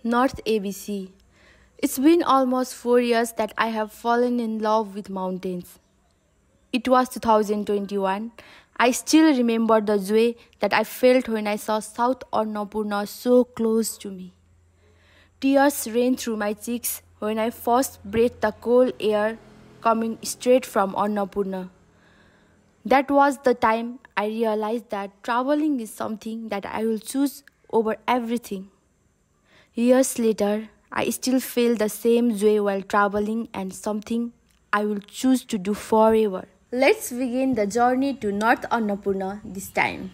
North ABC. It's been almost 4 years that I have fallen in love with mountains. It was 2021. I still remember the joy that I felt when I saw South Annapurna so close to me. Tears ran through my cheeks when I first breathed the cold air coming straight from Annapurna. That was the time I realized that traveling is something that I will choose over everything. Years later, I still feel the same joy while traveling and something I will choose to do forever. Let's begin the journey to North Annapurna this time.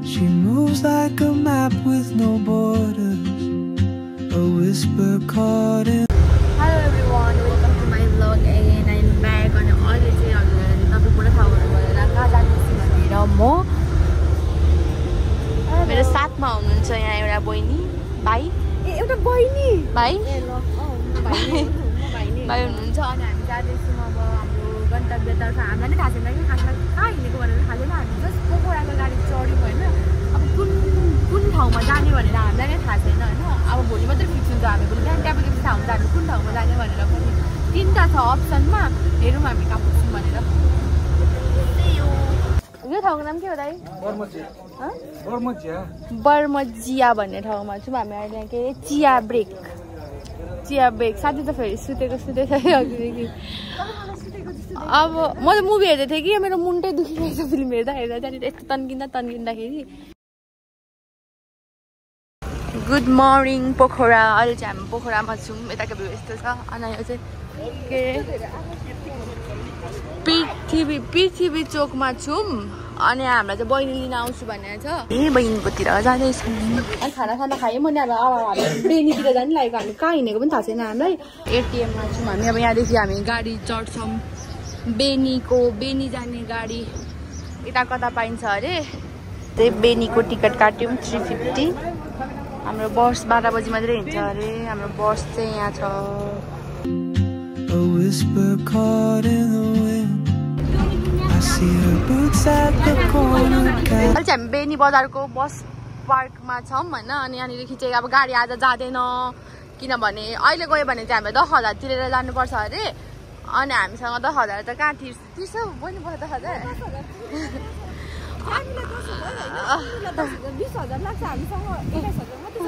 She moves like a map with no borders, a whisper caught in. Hello everyone, welcome to my vlog again. I'm back on अहिले चाहिँ तपाईँ पुरा थाहा हुनुभयो होला कहाँ जाँदैछु भनेर म मेरो साथमा हुनुहुन्छ यहाँ एउटा बहिनी भाइ एउटा बहिनी भाइ भाइ हुनुहुन्छ अनि हामी जाँदैछौँ अब हाम्रो गन्तव्यतर्फ। हामीलाई नै थाहा छैन कि खासमा कहाँ हिँडेको भनेर थाहा छैन। हामी जस्ट पोखराको गाडी चढ्यौँ होइन। अब कुन ठाउँमा जाने भनेर हामीलाई नै थाहा छैन होइन। अब भोलि मात्रै फिक्स हुन्छ। हामी भोलि बिहान त्यहाँ पुगेपछि थाहा हुन्छ हामी कुन ठाउँमा जाने भनेर पनि। तिनवटा छ अप्सनमा, हेरौँ हामी कहाँ पुग्छौँ भनेर। यो ठाउँको नाम के हो दाइ? बर्मजिया भन्ने ठाउँमा छौँ हामी अहिले। के अरे चिया ब्रेक। साथी त फेरि सुतेको अघिदेखि। अब म त मुभी हेर्दै थिएँ कि मेरो मुन्टै दुखिरहेछ फिल्म हेर्दा त्यहाँनिर यस्तो तन्किँदाखेरि। Good morning Pokhara. अहिले चाहिँ हामी पोखरामा छौँ। यताको भ्यू यस्तो छ। अनि यो चाहिँ के अरे पृथ्वी चोकमा छौँ। अनि हामीलाई चाहिँ बहिनी लिन आउँछु भनेको छ। बहिनीकोतिर जाँदैछौँ। अनि खाना खायौँ अनि अब हामी बेनीतिर जानु लागेको। हामी कहाँ हिँडेको पनि थाहा छैन हामीलाई। एटिएममा छौँ हामी। अब यहाँदेखि हामी गाडी चढ्छौँ बेनी जाने गाडी। यता कता पाइन्छ अरे। त्यही बेनीको टिकट काट्यौँ 350। हाम्रो बस 12 बजी मात्रै हिँड्छ अरे। हाम्रो बस चाहिँ यहाँ छ। अहिले चाहिँ हामी बेनी बजारको बस पार्कमा छौँ होइन। अनि यहाँनिर खिचेको अब गाडी आज जाँदैन किनभने अहिले गयो भने चाहिँ हामीले 10,000 तिरेर जानुपर्छ अरे। अनि हामीसँग 10,000 त कहाँ तिर्छ बहिनी? 10,000 20,000 लाग्छ हामीसँग। 21,000 मात्रै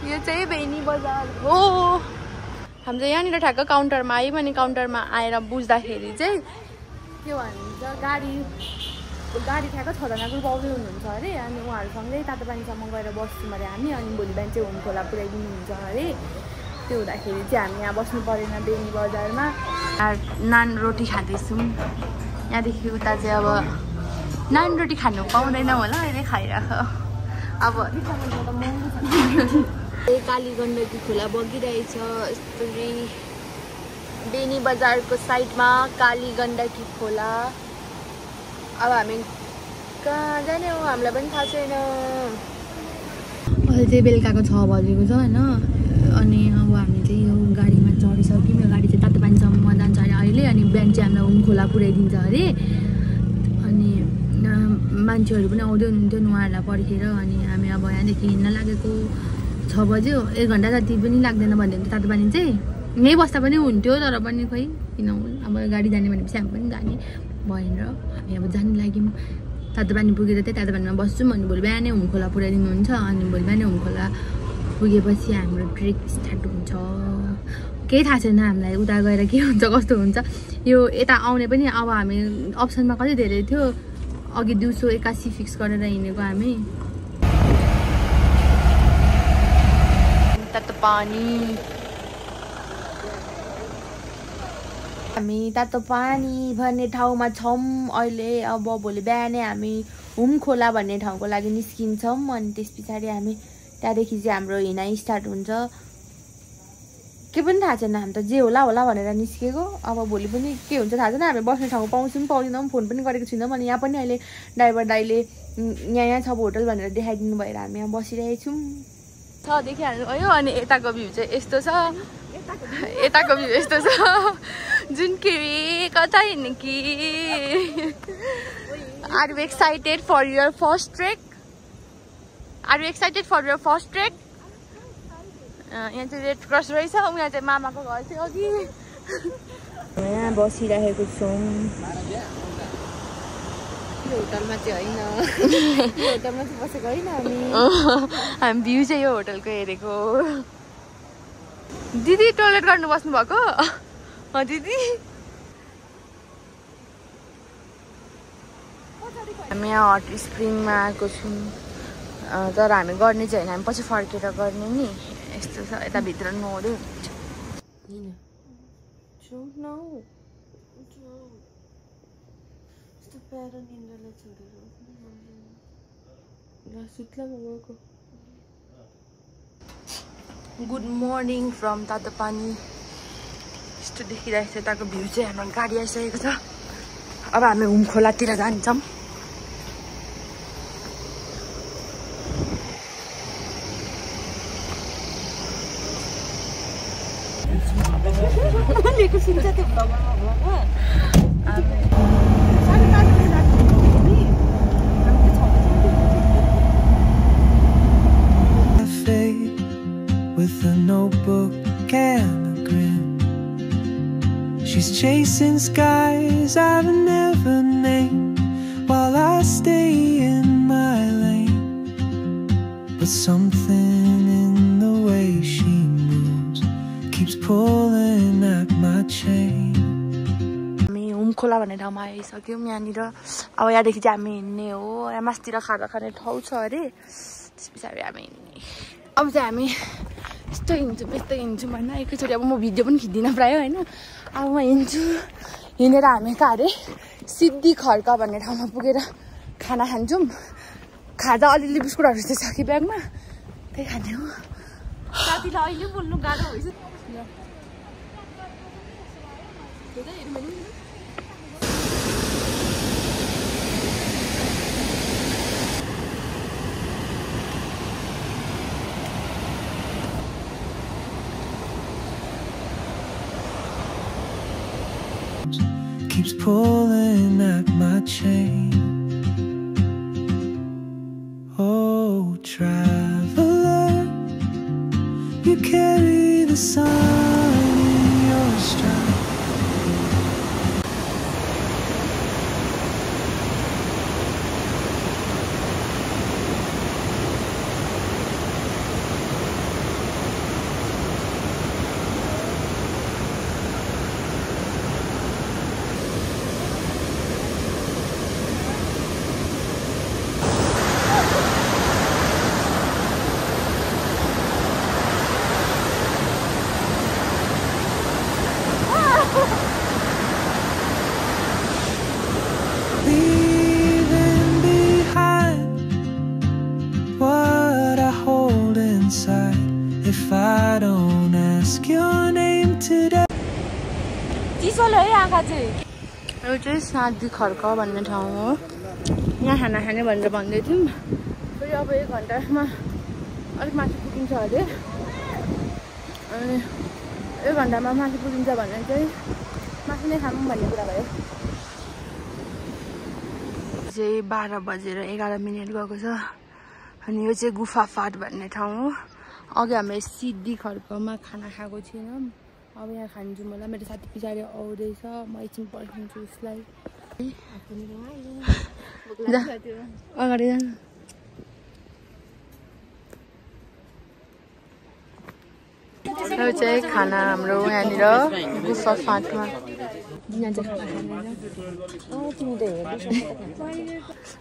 यो चाहिँ बेनी बजार हो। हामी चाहिँ यहाँनिर ठ्याक्क काउन्टरमा आयौँ। अनि काउन्टरमा आएर बुझ्दाखेरि चाहिँ के भन्छ गाडी ठ्याक्क 6जना ग्रुप आउँदै हुनुहुन्छ अरे। अनि उहाँहरूसँगै तातोपानीसम्म गएर बस्छौँ अरे हामी। अनि भोलि बिहान चाहिँ हुमखोला पुऱ्याइदिनुहुन्छ अरे। त्यो हुँदाखेरि चाहिँ हामी यहाँ बस्नु परेन बेनी बजारमा। नान रोटी खाँदैछौँ। यहाँदेखि उता चाहिँ अब नान रोटी खानु पाउँदैन होला अहिले खाइराख। अब काली गण्डकी खोला बगिरहेछ यस्तरी। बेनी बजारको साइडमा काली गण्डकी खोला। अब हामी कहाँ जाने हो हामीलाई पनि थाहा छैन। अहिले चाहिँ बेलुकाको 6 बजेको छ होइन। अनि अब हामी चाहिँ यो गाडीमा चढिसक्यौँ। यो गाडी चाहिँ तातोपानीसम्म जान्छ अरे अहिले। अनि बिहान चाहिँ हामीलाई हुमखोला पुऱ्याइदिन्छ अरे। अनि मान्छेहरू पनि आउँदै हुनुहुन्थ्यो उहाँहरूलाई पर्खेर। अनि हामी अब यहाँदेखि हिँड्न लागेको 6 बज्यो। 1 घन्टा जति पनि लाग्दैन भन्यो भने तातोपानी चाहिँ यहीँ बस्दा पनि हुन्थ्यो। तर पनि खोइ किन अब गाडी जाने भनेपछि हामी पनि जाने भएन। हामी अब जानु लाग्यौँ। तातोपानी पुगेर चाहिँ तातोपानीमा बस्छौँ। अनि भोलि बिहानै हुमखोला पुऱ्याइदिनुहुन्छ। अनि भोलि बिहानै हुमखोला पुगेपछि हाम्रो ट्रेक स्टार्ट हुन्छ। केही थाहा छैन हामीलाई उता गएर के हुन्छ कस्तो हुन्छ। यो यता आउने पनि अब हामी अप्सनमा कति धेरै थियो। अघि 281 फिक्स गरेर हिँडेको हामी। हामी तातोपानी भन्ने ठाउँमा छौँ अहिले। अब भोलि बिहानै हामी हुमखोला भन्ने ठाउँको लागि निस्किन्छौँ। अनि त्यस पछाडि हामी त्यहाँदेखि चाहिँ हाम्रो हिँडाइ स्टार्ट हुन्छ। के पनि थाहा छैन हामी त जे होला भनेर निस्केको अब भोलि पनि के हुन्छ थाहा छैन हामी बस्ने ठाउँ पाउँछौँ पाउँदैनौँ फोन पनि गरेको छैनौँ अनि यहाँ पनि अहिले ड्राइभर दाइले यहाँ छ होटल भनेर देखाइदिनु भएर हामी यहाँ बसिरहेको छौँ देखिहाल्नु भयो अनि यताको भ्यू चाहिँ यस्तो छ यताको भ्यू यस्तो छ जुन के कता हिँड्ने कि are you excited for your first trek यहाँ चाहिँ रेड क्रस रहेछ उहाँ चाहिँ मामाको घर थियो अघि यहाँ बसिरहेको छौँ यो होटलमा चाहिँ होइन यो होटलमा चाहिँ बसेको होइन हामी भ्यू चाहिँ यो होटलको हेरेको दिदी टोइलेट गर्नु बस्नु भएको दिदी हामी यहाँ हट स्प्रिङमा आएको छौँ तर हामी गर्ने चाहिँ होइन हामी पछि फर्केर गर्ने नि यस्तो छ यता भित्र नुहाउँदै गुड मर्निङ फ्रम तातोपानी यस्तो देखिरहेको छ यताको भ्यू चाहिँ हाम्रो गाडी आइसकेको छ अब हामी हुम खोलातिर जान्छौँ with a notebook and a grin. She's chasing skies I've never named while I stay in my lane. But something in the way she moves keeps pulling at my chain. हामी हुम खोला भन्ने ठाउँमा आइसक्यौँ यहाँनिर अब यहाँदेखि चाहिँ हामी हिँड्ने हो यहाँ मास्तिर खाजा खाने ठाउँ छ अरे त्यस पछाडि हामी हिँड्ने अब चाहिँ हामी यस्तो हिँड्छौँ होइन एकैचोटि अब म भिडियो पनि खिच्दिनँ प्रायः होइन अब म हिँड्छु हिँडेर हामी कहाँ अरे सिद्धि खर्क भन्ने ठाउँमा पुगेर खाना खान्छौँ खाजा अलिअलि बिस्कुटहरू चाहिँ छ कि ब्यागमा त्यही खाने हो साथीलाई अहिले बोल्नु गाह्रो भइसक्यो Keeps pulling at my chain. Oh, traveler, you carry the sun in your stride. Leaving behind what I hold inside. If I don't ask your name today. चिसोले है आँखा चाहिँ यो चाहिँ सिद्धि खर्क भन्ने ठाउँ हो यहाँ खाना खाने भनेर भन्दै थियौँ फेरि अब 1 घन्टामा अलिक माथि पुगिन्छ अरे अनि 1 घन्टामा माथि पुगिन्छ भने चाहिँ माथि नै खाऊँ भन्ने कुरा भयो चाहिँ 12 बजेर 11 मिनट गएको छ अनि यो चाहिँ गुफा फाट भन्ने ठाउँ हो अघि हामीले सिद्धि खर्कमा खाना खाएको छैनौँ अब यहाँ खान्छु मलाई मेरो साथी पछाडि आउँदैछ म एकछिन पर्खिन्छु उसलाई अगाडि जानु यो चाहिँ खाना हाम्रो यहाँनिर गुफा फाटमा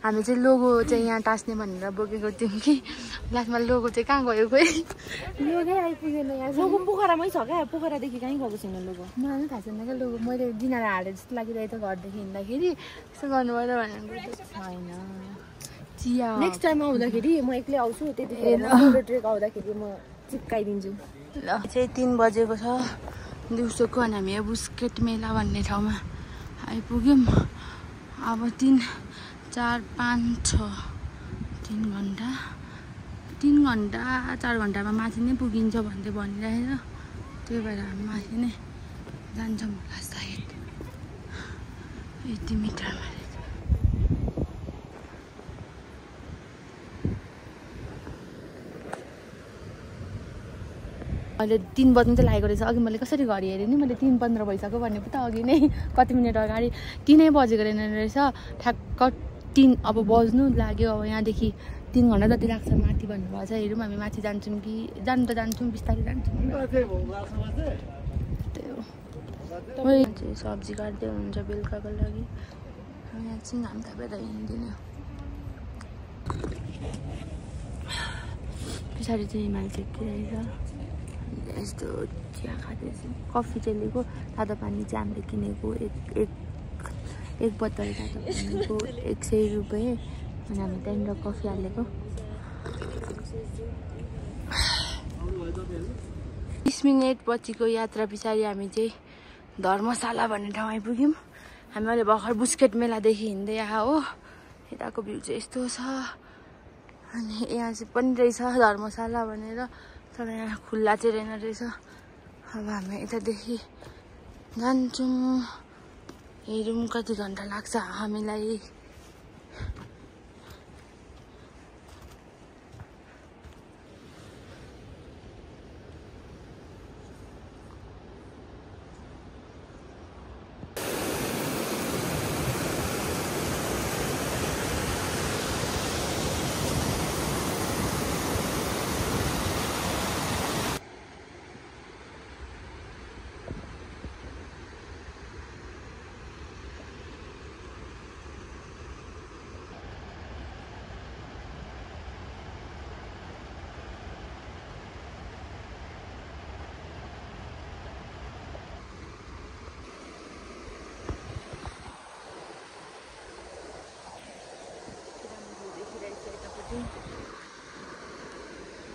हामी चाहिँ लोगो चाहिँ यहाँ टाँस्ने भनेर बोकेको थियौँ कि लास्टमा लोगो चाहिँ कहाँ गयो खोइ लोगै आइपुगेन यहाँ लोगो पोखरामै छ क्या पोखरादेखि कहीँ गएको छैन लोगो मलाई पनि थाहा छैन क्या लोगो मैले दिनालाई हालेर जस्तो लागिरहेको थियो घरदेखि हिँड्दाखेरि यस्तो गर्नुभयो भनेर छैन चिया नेक्स्ट टाइम आउँदाखेरि म एक्लै आउँछु त्यतिखेर ट्रेक आउँदाखेरि म चिप्काइदिन्छु ल चाहिँ 3 बजेको छ दिउँसोको अनि हामी बुस्केट मेला भन्ने ठाउँमा आइपुग्यौँ। अब 3 4 5 6 3 घन्टा 4 घन्टामा माथि नै पुगिन्छ भन्दै भनिरहेछ। त्यही भएर हामी माथि नै जान्छौँ होला सायद। 80 मिटरमा अहिले 3 बज्नु चाहिँ लागेको रहेछ। अघि मैले कसरी घडी हेरेँ नि, मैले 3:15 भइसक्यो भने पो त अघि नै कति मिनट अगाडि 3 बजेको रहेछ। ठ्याक्क 3 अब बज्नु लाग्यो। अब यहाँदेखि 3 घन्टा जति लाग्छ माथि भन्नुभएको छ। हेरौँ हामी माथि जान्छौँ कि जानु त जान्छौँ, बिस्तारै जान्छौँ। त्यही हो सब्जी काट्दै हुन्छ बेलुकाको लागि। यहाँ चाहिँ घाम तापेर हिँड्दिनँ। पछाडि चाहिँ हिमाल चेकिरहेछ। यस्तो चिया खाँदैछु, कफी चाहिँ लिएको। तातो पानी चाहिँ हामीले किनेको एक बोतल तातो पानीको 100 रुपियाँ। अनि हामी त्यहाँनिर कफी हालेको। 20 मिनट पछिको यात्रा पछाडि हामी चाहिँ धर्मशाला भन्ने ठाउँ आइपुग्यौँ। हामी अहिले भर्खर बुस्केट मेलादेखि हिँड्दै आयो हो। यताको भ्यू चाहिँ यस्तो छ। अनि यहाँ चाहिँ पनि रहेछ धर्मशाला भनेर, तर यहाँ खुल्ला चाहिँ रहेन रहेछ। अब हामी यतादेखि जान्छौँ। हेरौँ कति घन्टा लाग्छ हामीलाई।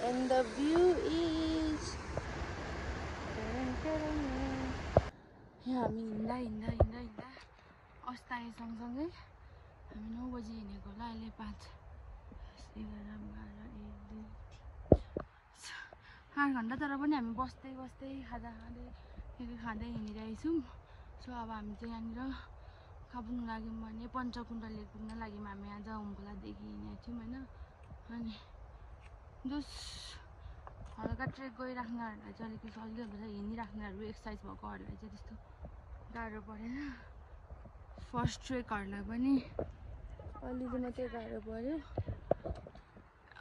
And the view is यहाँ हामी हिँड्दा अस्ताए सँगसँगै हामी 9 बजी हिँडेको होला। अहिले 5 11 12 1 2 8 घन्टा, तर पनि हामी बस्दै खाँदै हिँडिरहेछौँ। सो अब हामी चाहिँ यहाँनिर कहाँ पुग्नु लाग्यौँ भने पञ्चकुण्ड लेक पुग्न लाग्यौँ। हामी आज होमखोलादेखि हिँडेको थियौँ होइन। अनि हल्का ट्रेक गइराख्नेहरूलाई चाहिँ अलिकति सजिलो हुन्छ। हिँडिराख्नेहरू एक्सर्साइज भएकोहरूलाई चाहिँ त्यस्तो गाह्रो परेन। फर्स्ट ट्रेकहरूलाई पनि अलिकति मात्रै गाह्रो पऱ्यो।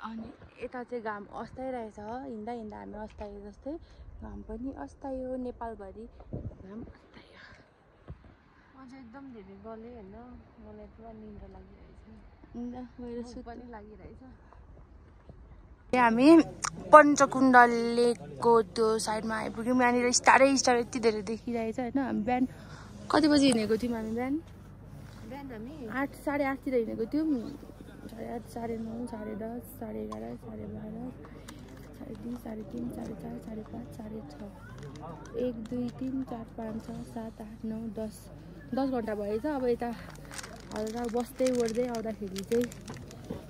अनि यता चाहिँ घाम अस्ताइरहेछ। हिँड्दा हामी अस्तायो जस्तै घाम पनि अस्तायो। नेपालभरि घाम अस्तायो। अझ एकदम धेरै गले होइन। मलाई पुरा निन्द्रा लागिरहेछ। मेरो सुत पनि लागिरहेछ। हामी पञ्चकुण्ड लेकको त्यो साइडमा आइपुग्यौँ। यहाँनिर स्टारै यति धेरै देखिरहेछ होइन। हामी बिहान कति बजी हिँडेको थियौँ? हामी बिहान हामी 8 साढे 8तिर हिँडेको थियौँ। 8:30 साढे 9 साढे 10 साढे 11 साढे 12 साढे 3 साढे 3 साढे 4 साढे 5 साढे 6 1 2 3 4 5 6 7 8 9 10 घन्टा भएछ। अब यता हल्का बस्दै ओर्दै आउँदाखेरि चाहिँ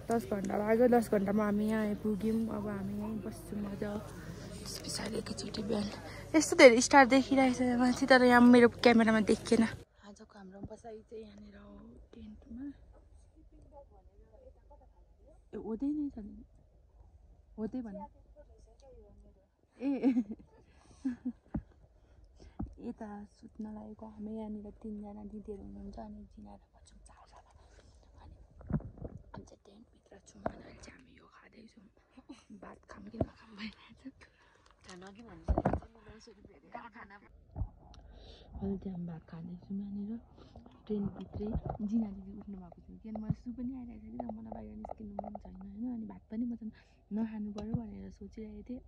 10 घन्टा लाग्यो। 10 घन्टामा हामी यहाँ आइपुग्यौँ। अब हामी यहीँ बस्छौँ मजा। त्यस पछाडि एकैचोटि बिहान यस्तो धेरै स्टार देखिरहेछ यहाँ माथि, तर यहाँ मेरो क्यामेरामा देखिएन। आजको हाम्रो बसाइ चाहिँ यहाँनिर हो टेन्टमा। हुँदै नै छ नि, हुँदै भन्नु ए यता सुत्न लागेको हामी यहाँनिर 3 जना दिदीहरू हुनुहुन्छ अनि जिनाएर बस्छौँ 4 जना। अनि चाहिँ टेन्टभित्र छौँ। अनि अहिले चाहिँ हामी यो खाँदैछौँ। भात खाऊँ कि नखाऊँ भइरहेछ। खाना कि भन्छ खाना। अहिले चाहिँ हामी भात खाँदैछौँ यहाँनिर ट्रेनभित्रै। जिना दिदी उठ्नु भएको थियो किनभने मलाई सु पनि आइरहेको थियो कि मलाई बाहिर निस्किनु मन छैन होइन। अनि भात पनि म त नखानु पऱ्यो भनेर सोचिरहेको थिएँ।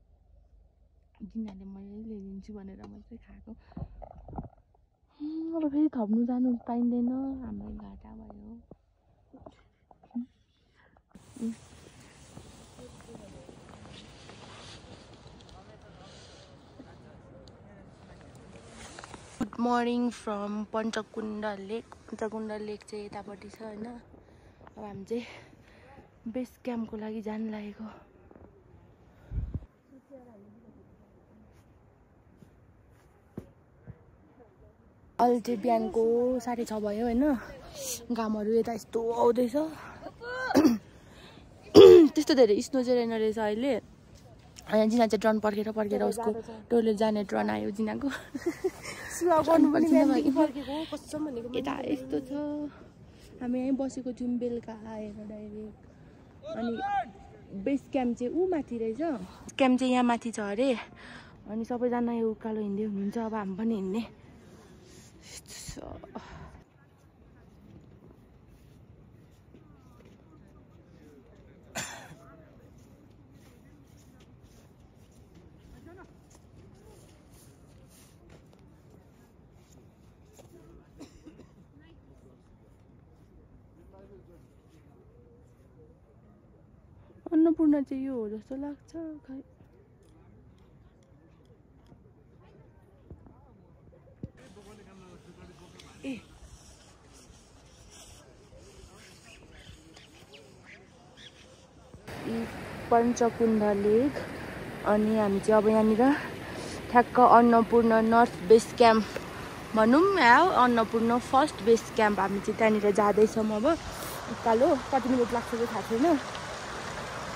जिनाले मैले ल्याइदिन्छु भनेर मैले चाहिँ खाएको। अब फेरि थप्नु जानु पाइँदैन, हामीलाई घाटा भयो। मर्निङ फ्रम पञ्चकुण्ड लेक। पञ्चकुण्ड लेक चाहिँ यतापट्टि छ होइन। अब हामी चाहिँ बेस क्याम्पको लागि जान लागेको। अहिले चाहिँ बिहानको 6:30 भयो होइन। घामहरू यता यस्तो आउँदैछ। त्यस्तो धेरै स्नो चाहिँ रहेन रहेछ अहिले। अनि जिना चाहिँ ट्रन पर्खेर उसको टोइलेट जाने ट्रन आयो जिनाको। यता यस्तो छ। हामी यहीँ बसेको थियौँ बेलुका आएर डाइरेक्ट। अनि बेस क्याम्प चाहिँ ऊ माथि रहेछ। क्याम्प चाहिँ यहाँ माथि छ अरे। अनि सबैजना यो उकालो हिँड्दै हुनुहुन्छ। अब हामी पनि हिँड्ने। अन्नपूर्ण चाहिँ यो हो जस्तो लाग्छ खै। पञ्चकुण्ड लेक। अनि हामी चाहिँ अब यहाँनिर ठ्याक्क अन्नपूर्ण नर्थ बेस क्याम्प भनौँ या अन्नपूर्ण फर्स्ट बेस क्याम्प हामी चाहिँ त्यहाँनिर जाँदैछौँ। अब उकालो कति मिनट लाग्छ चाहिँ थाहा छैन।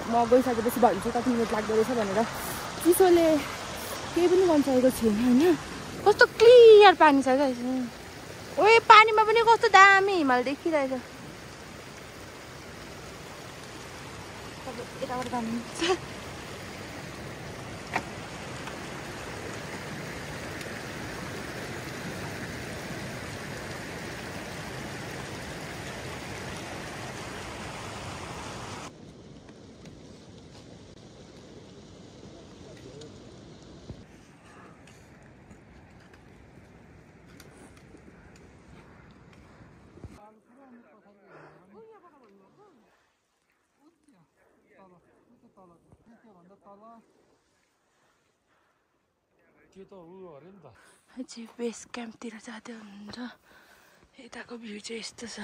म गइसकेपछि भन्छु कति मिनट लाग्दो रहेछ भनेर। चिसोले केही पनि गर्न सकेको छैन होइन। कस्तो क्लियर पानी छ क्या। ओए पानीमा पनि कस्तो दामी हिमाल देखिरहेछ। यताबाट जानुहुन्छ। चाहिँ बेस क्याम्पतिर जाँदै हुनुहुन्छ। यताको भ्यू चाहिँ यस्तो छ।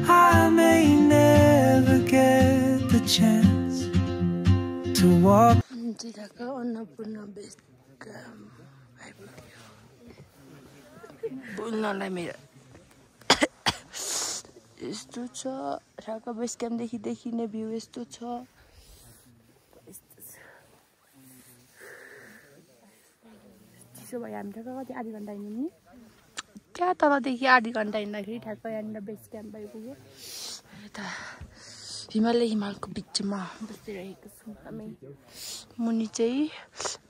I may never get the chance to walk. यताको अन्नपूर्ण बेस क्याम्प बोल्नलाई मेरो यस्तो छ। ठ्याक्क बेस क्याम्पदेखि देखिने भ्यू यस्तो छ। चिसो भयो। हामी ठ्याक्क कति आधी घन्टा हिँड्यौँ नि। त्यहाँ तलदेखि आधी घन्टा हिँड्दाखेरि ठ्याक्क यहाँनिर बेस क्याम्प आइपुग्यो। यता हिमालको बिचमा बसिरहेको छौँ हामी। मुनि चाहिँ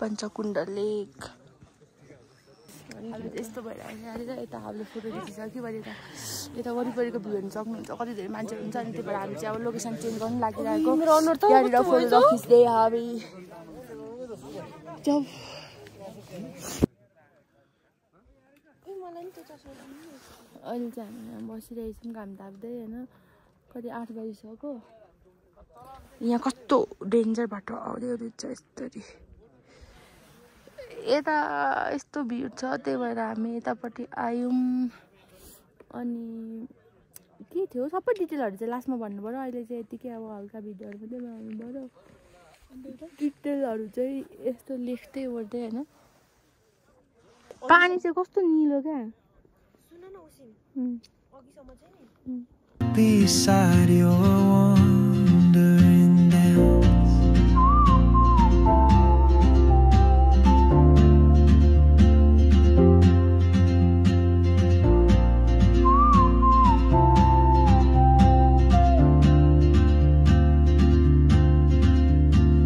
पञ्चकुण्ड लेक। अहिले यस्तो भइरहेको छ। यता हामीले फोटो खिचिसक्यो भने यता वरिपरिको भ्यू हेर्नु सक्नुहुन्छ। कति धेरै मान्छेहरू हुन्छ। अनि त्यही भएर हामी चाहिँ अब लोकेसन चेन्ज गर्नु लागिरहेको। यहाँनिर फोटो खिच्दै हामी अहिले चाहिँ हामी यहाँ बसिरहेछौँ घाम ताप्दै होइन। कति 8 बजिसक्यो। यहाँ कस्तो डेन्जर बाटो आउँदै रहेछ यस्तरी। यता यस्तो भिड छ त्यही भएर हामी यतापट्टि आयौँ। अनि के थियो सबै डिटेलहरू चाहिँ लास्टमा भन्नु पर्यो। अहिले चाहिँ यतिकै अब हल्का भिडियोहरू मात्रै बनाउनु पर्यो। डिटेलहरू चाहिँ यस्तो लेख्दै ओर्दै होइन। पानी चाहिँ कस्तो निलो क्या। Beside your wandering dance,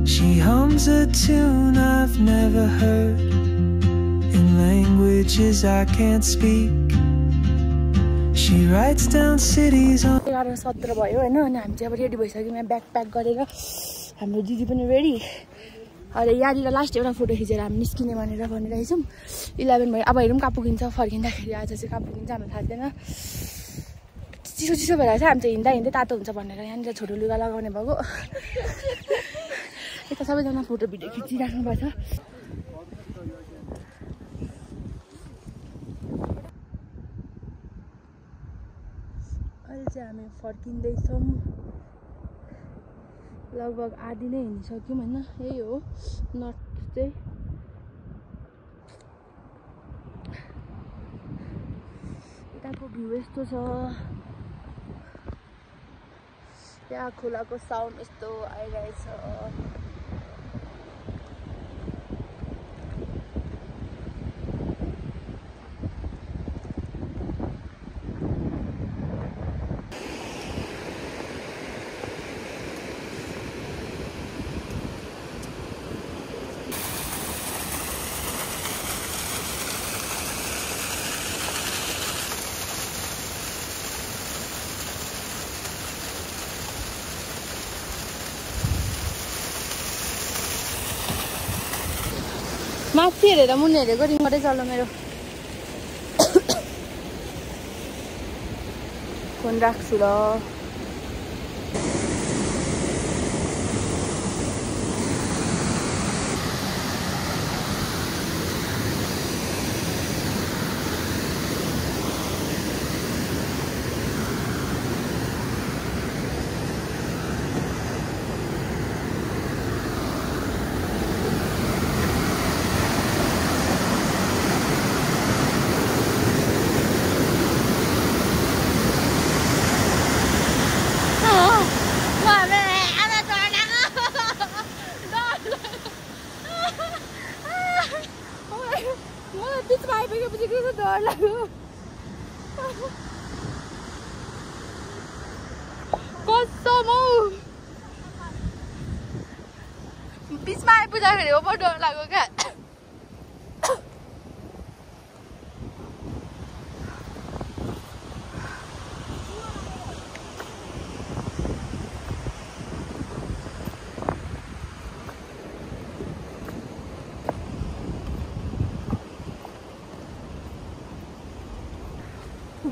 she hums a tune I've never heard in languages I can't speak. She writes down cities on 11:17 भयो होइन। अनि हामी चाहिँ अब रेडी भइसक्यौँ। यहाँ ब्याग प्याक गरेर हाम्रो दिदी पनि रेडी। अहिले यहाँनिर लास्ट एउटा फोटो खिचेर हामी निस्किने भनेर भनिरहेछौँ। 11 भयो। अब हेरौँ कहाँ पुगिन्छ। फर्किँदाखेरि आज चाहिँ कहाँ पुगिन्छ हामीलाई थाहा छैन। चिसो भइरहेको छ। हामी चाहिँ हिँड्दा तातो हुन्छ भनेर यहाँनिर छोटो लुगा लगाउने भएको। यता सबैजना फोटो भिडियो खिचिराख्नु भएको छ। अहिले चाहिँ हामी फर्किँदैछौँ। लगभग आधी नै हिँडिसक्यौँ होइन। यही हो नर्थ चाहिँ। यताको भ्यू यस्तो छ। त्यहाँ खोलाको साउन्ड यस्तो आइरहेछ। माथि हेरेर मुनि हेरेको रिङ मात्रै चल्यो मेरो। फोन राख्छु ल। डर लाग्यो। कसम हौ बिचमा आइपुग्दाखेरि अब डर लाग्यो क्या।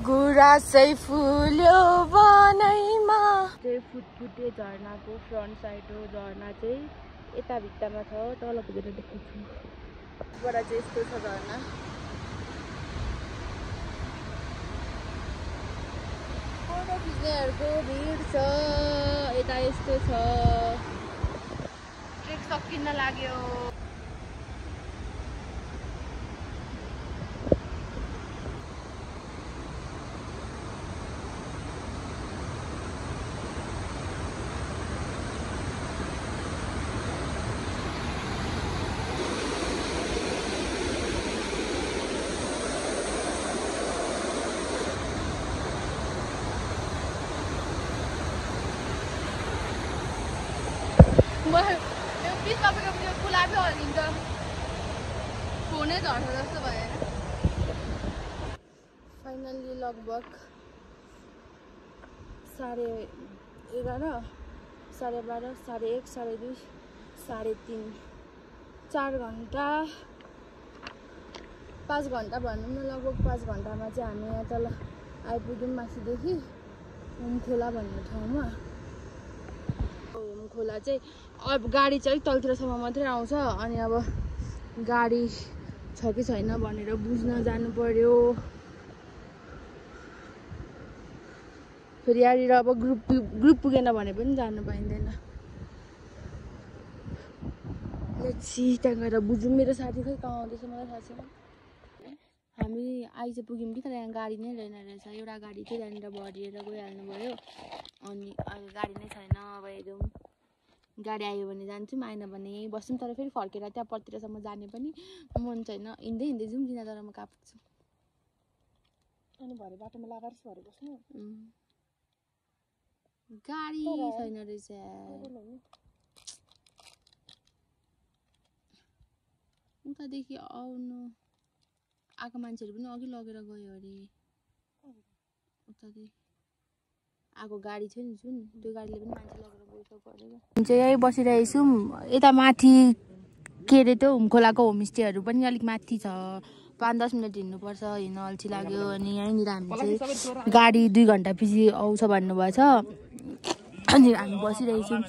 गुराँसै फुल्यो बनैमा। चाहिँ फुटफुटे झरनाको फ्रन्ट साइड हो। झरना चाहिँ यता भित्तामा छ। तल पुगेर देखाउँछु। बाट चाहिँ यस्तो छ झरना। फोटो खिच्नेहरूको भिड छ। यता यस्तो छ। ट्रेक सकिन लाग्यो। बिचमा पुगेपछि गुलाबी हल्लिन्छ। फोनै झर्छ जस्तो भयो। फाइनल्ली लगभग 11:30, 12:30, 1:30, 2:30, 3:30, 4 घन्टा 5 घन्टा भनौँ न। लगभग 5 घन्टामा चाहिँ हामी यहाँ तल आइपुग्यौँ। माथिदेखि खोला भन्ने ठाउँमा। खोला चाहिँ अब गाडी चाहिँ अलिक तलतिरसम्म मात्रै आउँछ। अनि अब गाडी छ कि छैन भनेर बुझ्न जानु पर्यो। फेरि यहाँनिर अब ग्रुप पुगेन भने पनि जानु पाइँदैन। लेट्स सी त्यहाँ गएर बुझौँ। मेरो साथी खै कहाँ आउँदैछ मलाई थाहा छैन। हामी आइपुग्यौँ कि तर यहाँ गाडी नै रहेन रहेछ। एउटा गाडी चाहिँ त्यहाँनिर भरिएर गइहाल्नु भयो। अनि अहिले गाडी नै छैन। अब हेरौँ गाडी आयो भने जान्छौँ, आएन भने यहीँ बस्छौँ। तर फेरि फर्केर त्यहाँ पर्तिरसम्म जाने पनि मन छैन। हिँड्दै हिँड्दै जाउँ दिन तर म कहाँ पुग्छु। अनि भरे बाटोमा लगाएर भरे बस्नु। गाडी छैन रहेछ। उतादेखि आउनु आएको मान्छेहरू पनि अघि लगेर गयो अरे। उतादेखि आएको गाडी छ नि जुन त्यो गाडीले पनि मान्छे लगेर गइसक्यो अरे। हामी चाहिँ यहीँ बसिरहेछौँ। यता माथि के अरे त्यो खोलाको होमस्टेहरू पनि अलिक माथि छ। 5-10 मिनट हिँड्नुपर्छ। हिँड्न अल्छी लाग्यो। अनि यहीँनिर हामी चाहिँ गाडी 2 घन्टा पछि आउँछ भन्नुभएको छ। अनि हामी बसिरहेछौँ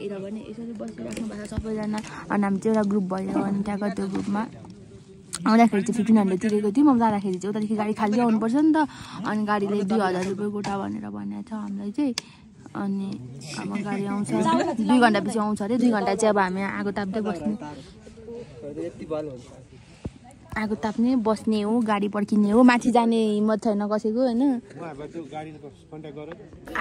यता पनि यसरी बसिराख्नु भएको छ सबैजना अनि हामी चाहिँ एउटा ग्रुप भयो अनि त्यहाँको त्यो ग्रुपमा आउँदाखेरि चाहिँ 1500 तिरेको थियौँ म जाँदाखेरि चाहिँ उतादेखि गाडी खाली आउनुपर्छ नि त अनि गाडीले 2000 रुपियाँ गोटा भनेर भनेको छ हामीलाई चाहिँ अनि अब गाडी आउँछ 2 घन्टा पछि आउँछ अरे 2 घन्टा चाहिँ अब हामी आगो ताप्दै बस्ने आगो ताप्ने बस्ने हो गाडी पर्खिने हो माथि जाने हिम्मत छैन कसैको होइन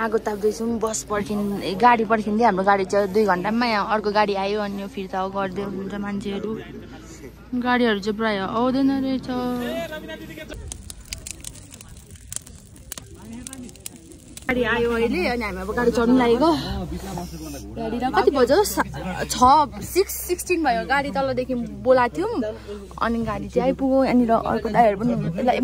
आगो ताप्दैछौँ बस पर्खिने गाडी पर्खिँदै हाम्रो गाडी चाहिँ 2 घन्टामा यहाँ अर्को गाडी आयो अनि फिर्ता गर्दै हुन्छ मान्छेहरू गाडीहरू चाहिँ प्रायः आउँदैन रहेछ गाडी आयो अहिले अनि हामी अब गाडी चढ्नु लागेको गाडी र कति बज्यो 6:16 भयो गाडी तलदेखि बोलाएको थियौँ अनि गाडी चाहिँ आइपुग्यो यहाँनिर अर्को दाइहरू पनि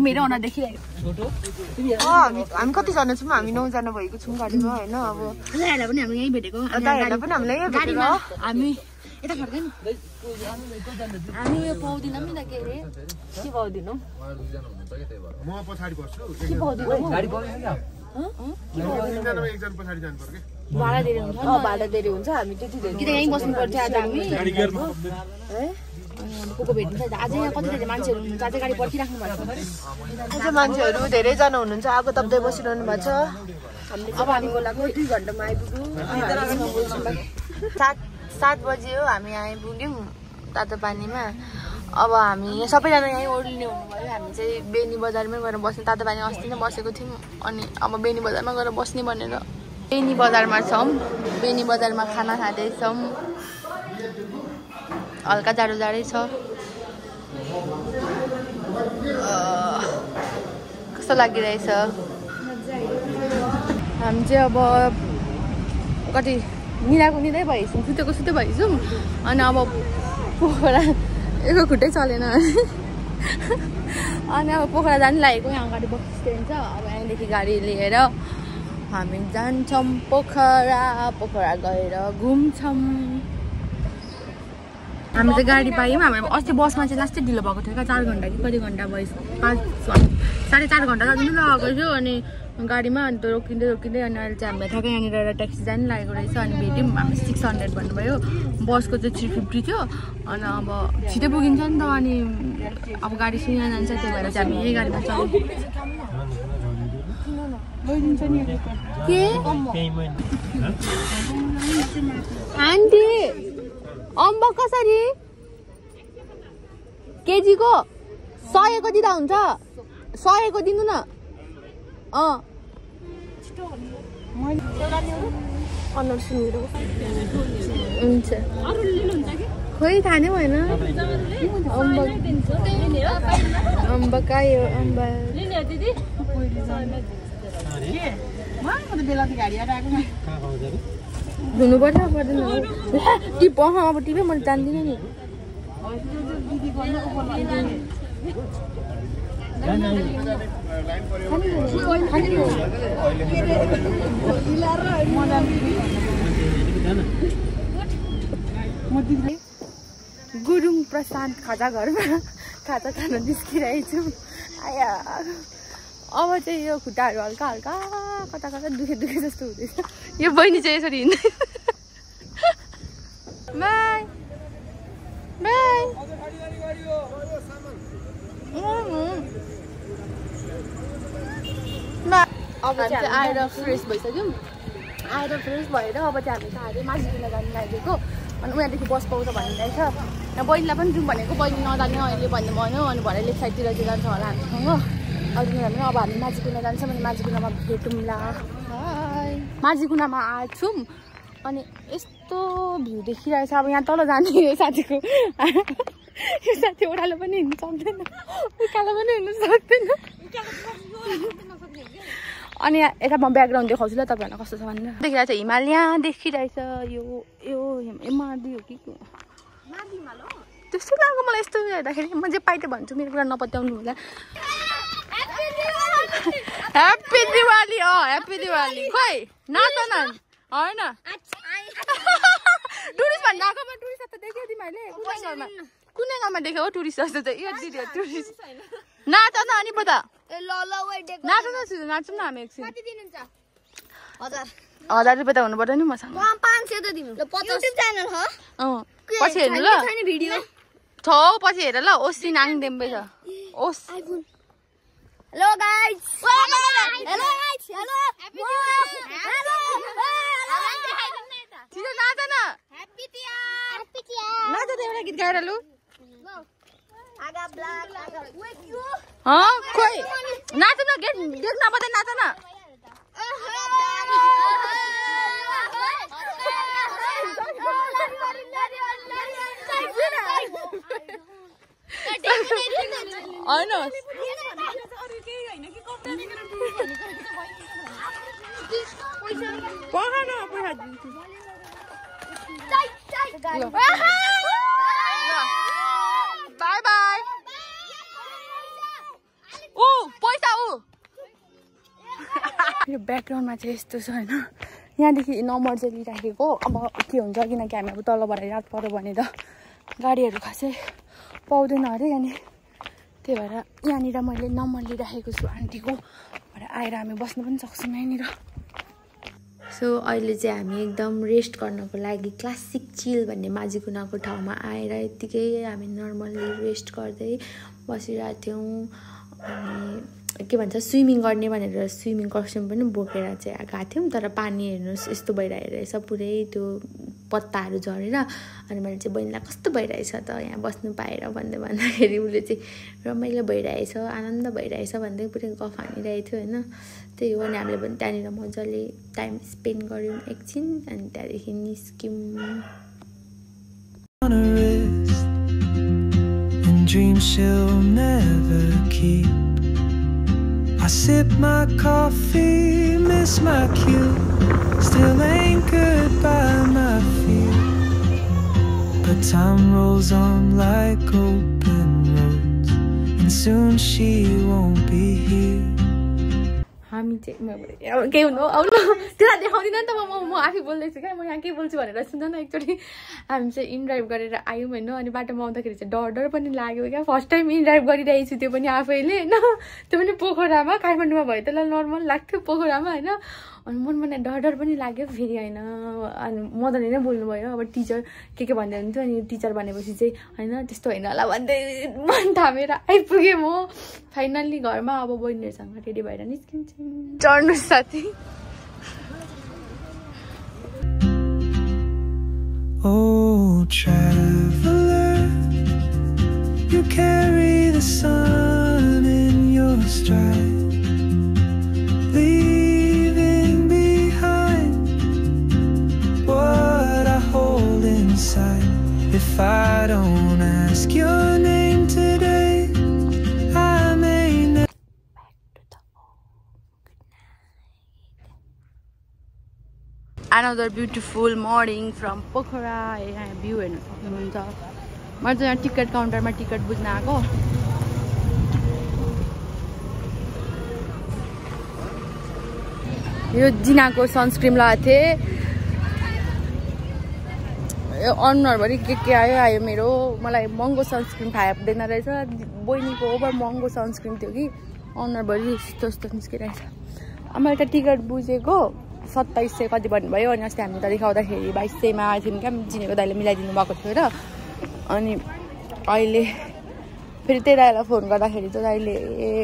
मेरो अनुहार देखिरहेको हामी कतिजना छौँ हामी 9 जना भएको छौँ गाडीमा होइन अब दाइहरूलाई पनि हामी यहीँ भेटेको दाइहरूलाई पनि हामीलाई यहीँ भेटेको हामी यता फर्कै नि हामी उयो पाउँदैनौँ नि त के अरे के पाउँदैनौँ म पछाडि बस्छु के पाउँदैनौँ गाडी पाउँदैन भाडा धेरै हुन्छ भाडा धेरै हुन्छ हामी त्यति धेरै किन यहीँ बस्नु पर्छ आज हामी को भेट्नु अझै यहाँ कति धेरै मान्छेहरू हुनुहुन्छ अझै गाडी पर्खिराख्नु भएको अझै मान्छेहरू धेरैजना हुनुहुन्छ आगो ताप्दै बसिरहनु भएको छ अब हामी बोलाएको 2 घन्टामा आइपुग्यौँ 7 बजी हो हामी आइपुग्यौँ तातो पानीमा अब हामी सबैजना यहीँ ओर्लिने हुनुभयो हामी चाहिँ बेनी बजारमै गएर बस्ने तातो पानी अस्ति नै बसेको थियौँ अनि अब बेनी बजारमा गएर बस्ने भनेर बेनी बजारमा छौँ बेनी बजारमा खाना खाँदैछौँ हल्का जाडो जाडै छ कस्तो लागिरहेछ हामी चाहिँ अब कति मिलाएको निदै भएछौँ सुतेको सुते भएछौँ अनि अब पोखरा एउटा खुट्टै चलेन अनि अब पोखरा जानु लागेको यहाँ अगाडि बस स्ट्यान्ड छ अब यहाँदेखि गाडी लिएर हामी जान्छौँ पोखरा गएर घुम्छौँ हामी चाहिँ गाडी पायौँ हामी अस्ति बसमा चाहिँ लास्टै ढिलो भएको थियो क्या 4 घन्टा कि कति घन्टा भयो 4.5 घन्टा जति लगाएको थियो अनि गाडीमा अन्त रोकिँदै अनि अहिले चाहिँ हामीलाई ठ्याक्कै यहाँनिर एउटा ट्याक्सी जानु लागेको रहेछ अनि भेट्यौँ हामी 600 भन्नुभयो बसको चाहिँ 350 थियो अनि अब छिटै पुगिन्छ नि त अनि अब गाडी सुनिया जान्छ त्यही भएर चाहिँ हामी यही गाडीमा चल्यौँ के आन्टी अम्बक कसरी केजीको 100 को दिँदा हुन्छ 100 को दिनु न हुन्छ खोइ थाहा नै भएन अम्बक आयो अम्बक धुनु पर्छ पर्दैन टिप अब टिपै मैले जान्दिनँ नि गुरुङ प्रशान्त खाजा घरमा खाजा खान निस्किरहेछौँ आया अब चाहिँ यो खुट्टाहरू हल्का हल्का कता कता दुखे जस्तो हुँदैछ यो बहिनी चाहिँ यसरी हिँड्दै बाई बाई अब चाहिँ आएर फ्रेस भइसक्यौँ आएर फ्रेस भएर अब चाहिँ हामी चाहिँ माझीकिन जानु लागेको अनि उहाँदेखि बस पाउँछ भनिरहेछ बहिनीलाई पनि जाउँ भनेको बहिनी नजाने अहिले भन्ने भन्यो अनि भरे लेफ्ट साइडतिर चाहिँ जान्छ होला हामीसँग अघि भने अब हामी माझीकुना जान्छौँ अनि माझीकुनामा भेटौँला माझीकुनामा आएछौँ अनि यस्तो भ्यू देखिरहेछ अब यहाँ तल जाने यो साथीको यो साथी ओह्रालो पनि हिँड्नु सक्दैन उकालो पनि हिँड्नु सक्दैन अनि यता म ब्याकग्राउन्ड देखाउँछु ल तपाईँहरूलाई कस्तो छ भनेर देखिरहेछ हिमाल यहाँ देखिरहेछ यो मादी हो कि त्यस्तो लाग्यो मलाई यस्तो हेर्दाखेरि म चाहिँ पाइटे भन्छु मेरो कुरा नपत्याउनु होला ह्याप्पी दिवाली ह्याप्पी दिवाली खोइ नाच न होइन टुरिस्ट भन्नु आएकोमा टुरिस्ट त देख्यो तिमीहरूले कुनै गाउँमा देख्यो हो टुरिस्ट जस्तो चाहिँ यो दिदी टुरिस्ट नाच न अनि पो त नाचौँ न हामी एकछिन 1000 रुपियाँ त हुनु पर्यो नि मसँग 500 त दिनु ल 50 युट्युब च्यानल हो पछि हेर्नु ल छैन भिडियो छ पछि हेर ल ओसी नाङ देम्बे छ ओस hello guys hello guys hello छिटो नाच न ह्यापी तिहार नाच त एउटा गीत गाएर लु आगा ब्ल्याक आगा वेक यु खोइ नाच न गेट नबजाइ नाच न बाई बाई पैसा यो ब्याकग्राउन्डमा चाहिँ यस्तो छ होइन यहाँदेखि नम्बर चाहिँ लिइराखेको अब के हुन्छ किनकि हामी अब तलबाट याद पऱ्यो भने त गाडीहरू खासै पाउँदैन अरे अनि त्यही भएर यहाँनिर मैले नम्बर लिइराखेको छु आन्टीको भएर आएर हामी बस्नु पनि सक्छौँ यहाँनिर सो अहिले चाहिँ हामी एकदम रेस्ट गर्नको लागि क्लासिक चिल भन्ने माझीकुनाको ठाउँमा आएर यत्तिकै हामी नर्मल्ली रेस्ट गर्दै बसिरहेको थियौँ अनि के भन्छ स्विमिङ गर्ने भनेर स्विमिङ कस्ट्युम पनि बोकेर चाहिँ गएको थियौँ तर पानी हेर्नुहोस् यस्तो भइरहेको रहेछ पुरै त्यो पत्ताहरू झरेर अनि मैले चाहिँ बहिनीलाई कस्तो भइरहेछ त यहाँ बस्नु पाएर भन्दाखेरि उसले चाहिँ रमाइलो भइरहेछ आनन्द भइरहेछ भन्दै पुरै गफ हानिरहेको थियो होइन त्यही हो अनि हामीले पनि त्यहाँनिर मजाले टाइम स्पेन्ड गऱ्यौँ एकछिन अनि त्यहाँदेखि निस्क्यौँ I sip my coffee, miss my cue, still anchored by my fear. But time rolls on like open roads, and soon she won't be here. हामी चाहिँ के हुनु आउनु त्यसलाई देखाउँदिनँ नि त म आफै बोल्दैछु क्या म यहाँ के बोल्छु भनेर सुन्छ न एकचोटि हामी चाहिँ इन ड्राइभ गरेर आयौँ होइन अनि बाटोमा आउँदाखेरि चाहिँ डर पनि लाग्यो क्या फर्स्ट टाइम इन ड्राइभ गरिरहेको छु त्यो पनि आफैले होइन त्यो पनि पोखरामा काठमाडौँमा भयो त्यसलाई नर्मल लाग्थ्यो पोखरामा होइन अनि मनमा डर पनि लाग्यो फेरि होइन अनि मदनले नै बोल्नुभयो अब टिचर के भन्दै हुन्थ्यो अनि टिचर भनेपछि चाहिँ होइन त्यस्तो होइन होला भन्दै मन थामेर आइपुगेँ म फाइनल्ली घरमा अब बहिनीहरूसँग रेडी भएर निस्किन्छौँ चढ्नु साथी Oh traveler, you carry the sun in your stride, leaving behind what I hold inside. If I don't ask your name today, I may never. Another beautiful morning from Pokhara. यहाँ view हेर्न सक्नुहुन्छ मैले चाहिँ यहाँ ticket काउन्टरमा ticket बुझ्न आएको यो जिनाको sunscreen लगाएको थिएँ यो अनुहारभरि के आयो मेरो मलाई महँगो सनस्क्रिन थाहा हुँदैन रहेछ बहिनीको ओभर महँगो सनस्क्रिन थियो कि अनुहारभरि यस्तो निस्किरहेछ मैले त टिकट बुझेको 2700 कति भन्नुभयो अनि अस्ति हामी त देखाउँदाखेरि 2200मा आएको थियौँ क्या चिनेको दाइले मिलाइदिनु भएको थियो र अनि अहिले फेरि त्यही दाइलाई फोन गर्दाखेरि चाहिँ दाइले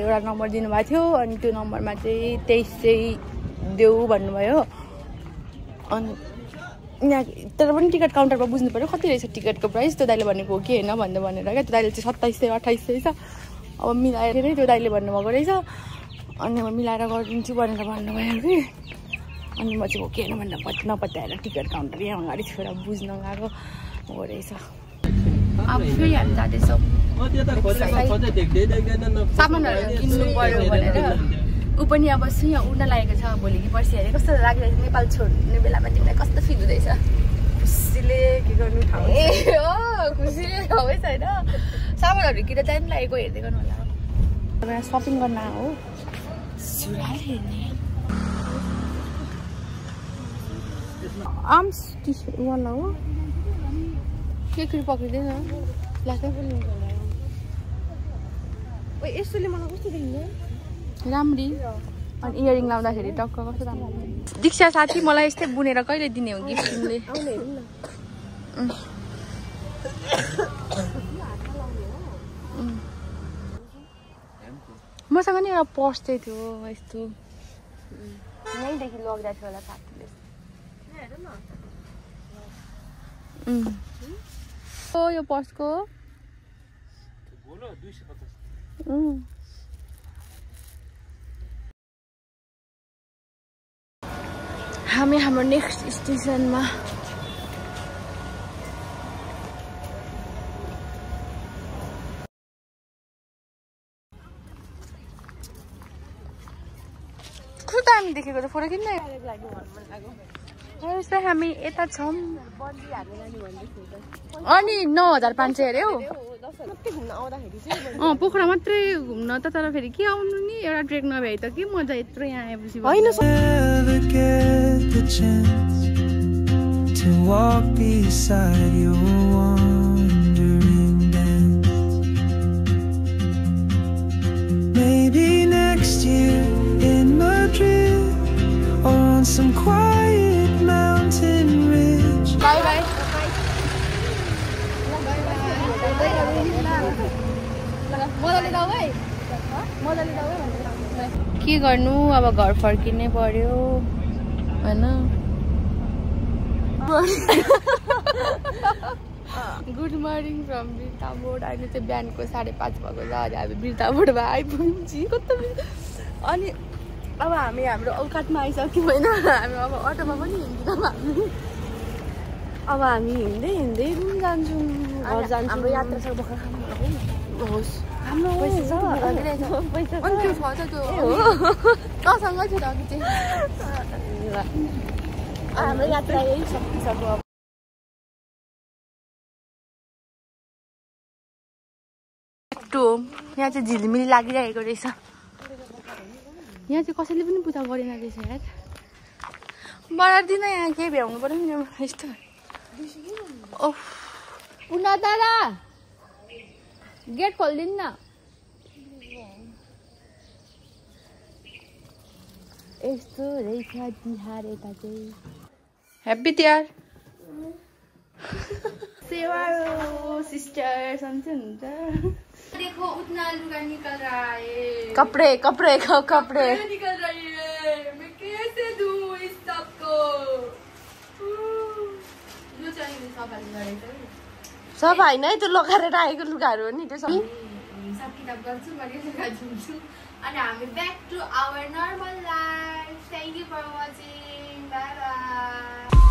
एउटा नम्बर दिनुभएको थियो अनि त्यो नम्बरमा चाहिँ 2300 देऊ भन्नुभयो अनि यहाँ तर पनि टिकट काउन्टरमा बुझ्नु पऱ्यो कति रहेछ टिकटको प्राइस त्यो दाइले भनेको हो कि होइन भनेर क्या त्यो दाइले चाहिँ 2700 2800 छ अब मिलाएर नै त्यो दाइले भन्नुभएको रहेछ अनि अब मिलाएर गरिदिन्छु भनेर भन्नुभयो कि अनि म चाहिँ हो कि होइन भनेर नपत्याएर टिकट काउन्टर यहाँ अगाडि छोएर बुझ्न गएको हो रहेछ अब फेरि हामी जाँदैछौँ सामानहरू किन्नु पऱ्यो भनेर ऊ पनि अब यहाँ उड्न लागेको छ भोलि कि पर्सि हेरेँ कस्तो लागिरहेछ नेपाल छोड्ने बेलामा तिमीलाई कस्तो फिल हुँदैछ खुसीले के गर्नु ठाउँ ए हो खुसीले ठाउँै छैन सामानहरू किनेर टाइम लागेको हेर्दै गर्नु होला अब यहाँ सपिङ गर्न हो सुरुवाल हेर्ने आर्म्स टी सर्ट वाला हो के पक्रिँदैन लाग्छ ओ यसले मलाई कस्तो देखिन्छ राम्री अनि इयरिङ लाउँदाखेरि टक्क कस्तो राम्रो लाग्यो। दीक्षा साथी मलाई यस्तै बुनेर कहिले दिने हो गिफ्ट तिमीले? मसँग नि एउटा पर्स चाहिँ थियो यस्तो यहीँदेखि लग्दा थियो होला साथीले। यो पर्सको हामी हाम्रो नेक्स्ट स्टेसनमा हामी देखेको त फोटो किन्न हामी यता छौँ अनि 9500 अरे हौ पोखरा मात्रै घुम्न त तर फेरि के आउनु नि एउटा ट्रेक नभ्याइ त के मजा यत्रो यहाँ आएपछि some quiet mountain ridge. Bye bye. के गर्नु अब घर फर्किनै पर्यो हैन। Good morning from Birtamod. अहिले चाहिँ बिहानको 5:30 भएको छ। अहिले हामी बिर्तामोडमा आइपुग्छौँ कता अनि अब हामी हाम्रो औकातमा आइसक्यौँ होइन। हामी अब अटोमा पनि हिँड्छौँ हामी। अब हामी हिँड्दै हिँड्दै पनि जान्छौँ घर जान्छौँ। हाम्रो यात्रा छ भर्खर होस् हाम्रो पैसा छ अनि त्यो छ त्यो तसँगै थियो अघि चाहिँ हाम्रो यात्रा यही सकिसक्यो। यहाँ चाहिँ झिलिमिली लागिरहेको रहेछ। यहाँ चाहिँ कसैले पनि पूजा गरेन रहेछ यार। बढाएर दिन यहाँ केही भ्याउनु पर्यो नि यस्तो। ओह पुना दादा गेट खोलिदिनु न। यस्तो रहेछ तिहार यता चाहिँ। ह्याप्पी तिहार। सेवा सिस्टर सन्चै हुन्छ। देखो उतना लुगा निकल रहा है। कपड़े कपड़े कपड़े निकल रही है। मैं कैसे दूं इस सब को? जो चाहिए सब होइन है त्यो लगाएर राखेको लुगाहरू हो नि त्यो सब किताब गर्छु मैले लुगा झुम्छु अनि हामी back to our normal life. Thank you for watching. Bye by.